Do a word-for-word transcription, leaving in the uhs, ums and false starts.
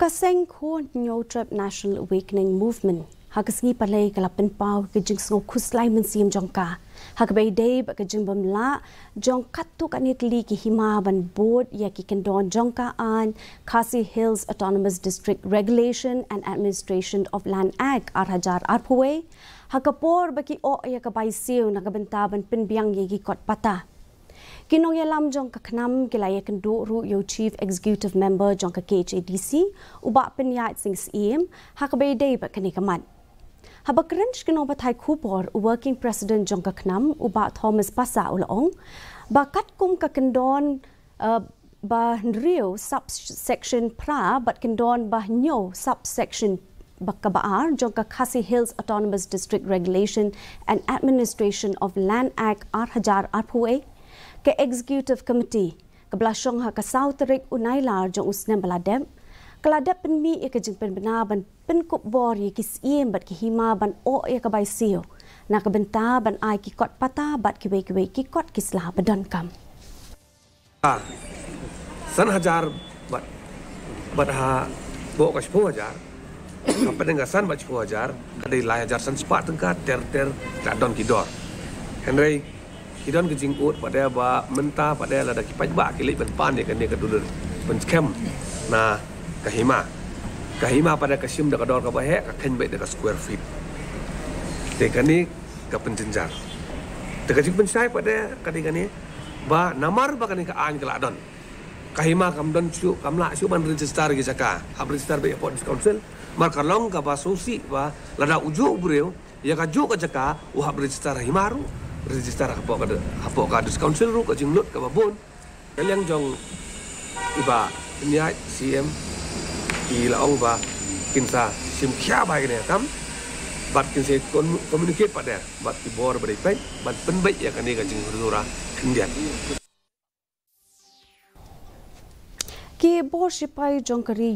Ka seng Khun Hynñiew Trep National Awakening Movement ha ka sngi Palei ka la pynpaw ka jingsngew khuslai mynsiem jong ka ha kaba ïadei bad ka jingbym lah jong katto katne tylli ki hima ban bud ïa ki kyndon jong ka aiñ Khasi Hills Autonomous District Regulation and Administration of Land Act ar hajar arphew wei, ha ka por ba ki oh ïa ka bai siew na ka bynta ban pynbiang ïa ki kot pata. Ki nongïalam jong ka KHNAM ki la ïakynduh ruh ïa u Chief Executive Member jong ka KHADC, u Bah Pynïaid Sing Syiem, ha kaba ïadei bad kane ka mat. Haba kren sha ki nongpathai khubor, u Working President jong ka KHNAM, u Bah Thomas Passah, u la ong ba katkum ka kyndon, eh, ba hynriew subsection phra bad kyndon ba hynñiew subsection ba kaba ar jong ka Khasi Hills Autonomous District Regulation and Administration of Land Act ar hajar arphew wei, ka Executive Committee kaba la shong ha ka saw tarik u Nailar jong u snem ba la dep, ka la dep pynmih ïa ka jingpynbna ban pynkup bor ïa ki syiem bad ki hima ban oh ïa ka bai siew na ka bynta ban ai ki kot pata bad kiwei kiwei ki kot ki sla ba donkam. Ah, san hajar bad, bad hapoh ka shiphew hajar, hapdeng ka san bad shiphew hajar ka dei lai hajar san spah tyngka ter ter, ka don ki dor. Hynrei ki don ka jingud pat de ba mynta pat de lada ki paidbah ki leit ban pan ïa kane ka dulur pynskhem na ka hima. Ka hima pat de ka shim da ka dor kaba heh, ka kheiñ beit da ka square feet. Te kane ka pynjynjar. Te ka jingpynshai pat de ka dei kane ba namar ba kane ka aiñ ka la don, ka hima kam don shuh, kam lah shuh ban register ïa ki jaka, hap register beit hapoh District Council. Namar ka long kaba sngewsih ba lada u juh u briew ïa ka juh ka jaka, u hap register ha hima ruh, register hapoh ka, hapoh ka District Council ruh, ka jinglut kaba bun. Ka liang jong i Bah Pynïaid Syiem, i la ong ba kin sa shim khia bha ïa kane ka kam bad kin sa con-, communicate pat de bad ki bor ba dei peit ban pynbeit ïa kane ka jinghur jura khyndiat. Ki bor shipai jong ka ri